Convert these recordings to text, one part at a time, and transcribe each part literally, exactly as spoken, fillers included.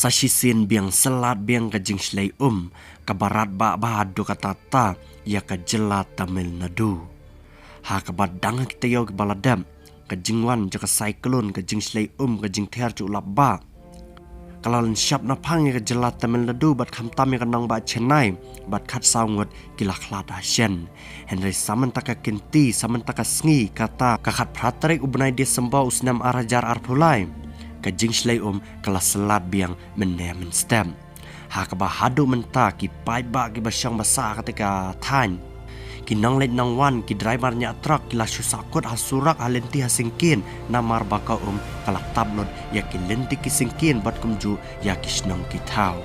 Ta shisien biang syllat biang ka jingshlei um kaba radbah bha haduh katta katta ïa ka jylla Tamil Nadu. Ha kaba dang ha ki taïew kiba la dep, ka jingwan jong ka cyclone, ka jingshlei um, ka jingther jong u lap bah, ka la lynshop naphang ïa ka jylla Tamil Nadu bad khamtam ïa ka nongbah Chennai bad khatsaw ngut ki la khlad ha shen. Hynrei sa mynta ka kynti, sa mynta ka sngi, kata ka khatphra tarik u bnai December u snem ar hajar arphew lai, ka jingshlei um ka la syllat biang mynne mynstep. Ha kaba haduh mynta ki paidbah kiba shong ba sah ha kata ka thaiñ, ki nongleit nongwan, ki driver ñiah trok, ki la shu sahkut ha surok, ha lynti, ha syngkien, namar ba ka um ka la tap lut ïa ki lynti ki syngkien bad kumjuh ïa ki shnong ki thaw.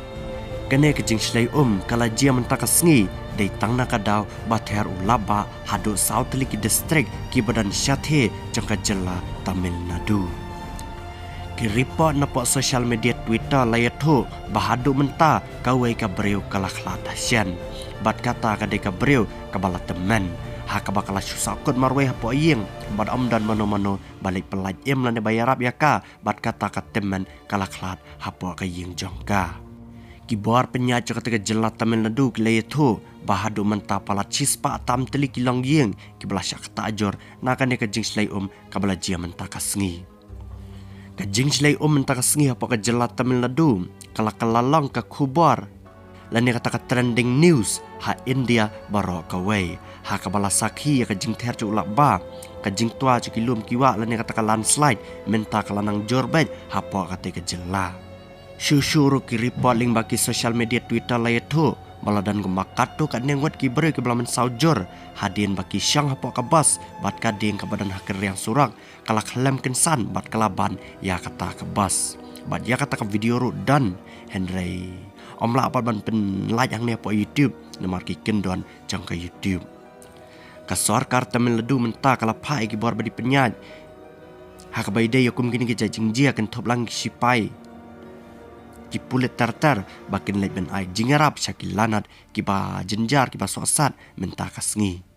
Kane ka jingshlei um ka la jia mynta ka sngi, dei tang na ka daw ba ther u lap bah haduh saw tylli ki distrik kiba don shathie jong ka jylla Tamil Nadu. Ki report napoh social media Twitter la ïathuh ba haduh mynta kawei ka briew ka la khlad ha shen. Bad kata ka dei ka briew kaba la tymmen, ha kaba ka la shu sahkut marwei hapoh ïing bad ym don mano mano ba leit pyllait im lane ba ïarap ïa ka, bad kata ka tymmen ka la khlad hapoh ka ïing jong ka. Ki bor pynïaid jong kata ka jylla Tamil Nadu ki la ïathuh ba haduh mynta palat shispah tam tylli ki longïing kiba la shah ktah jur na kane ka jingshlei um kaba la jia mynta ka sngi. Ka jingshlei um mynta ka sngi hapoh ka jylla Tamil Nadu ka la kylla long ka khubor lane kata ka trending news ha India baroh kawei, ha kaba la sakhi ïa ka jingther jong u lap bah, ka jingtwa jong ki lum ki wah lane kata ka landslide mynta ka la nang jur beit hapoh kata ka jylla. Shuh shuh ruh ki report lyngba ki social media Twitter la ïathuh ba la don kumba katto katne ngut ki briew kiba la mynsaw jur hadien ba ki shong hapoh ka bus bad ka dieng kaba don ha kyrriang surok ka la khlem kynsan bad ka la ban ïa kata ka bus. Bad ïa kata ka video ruh don, hynrei ym lah pat ban pynlait hangne hapoh YouTube namar ki kyndon jong ka YouTube. Ka sorkar Tamil Nadu mynta ka la phah ïa ki bor ba dei pynïaid ha kaba ïadei ïa kum kine ki jait jingjia, kynthup lang ki shipai, ki pulit ter ter ba kin leit ban ai jingïarap sha ki lanot kiba jynjar, kiba sohsat mynta ka sngi.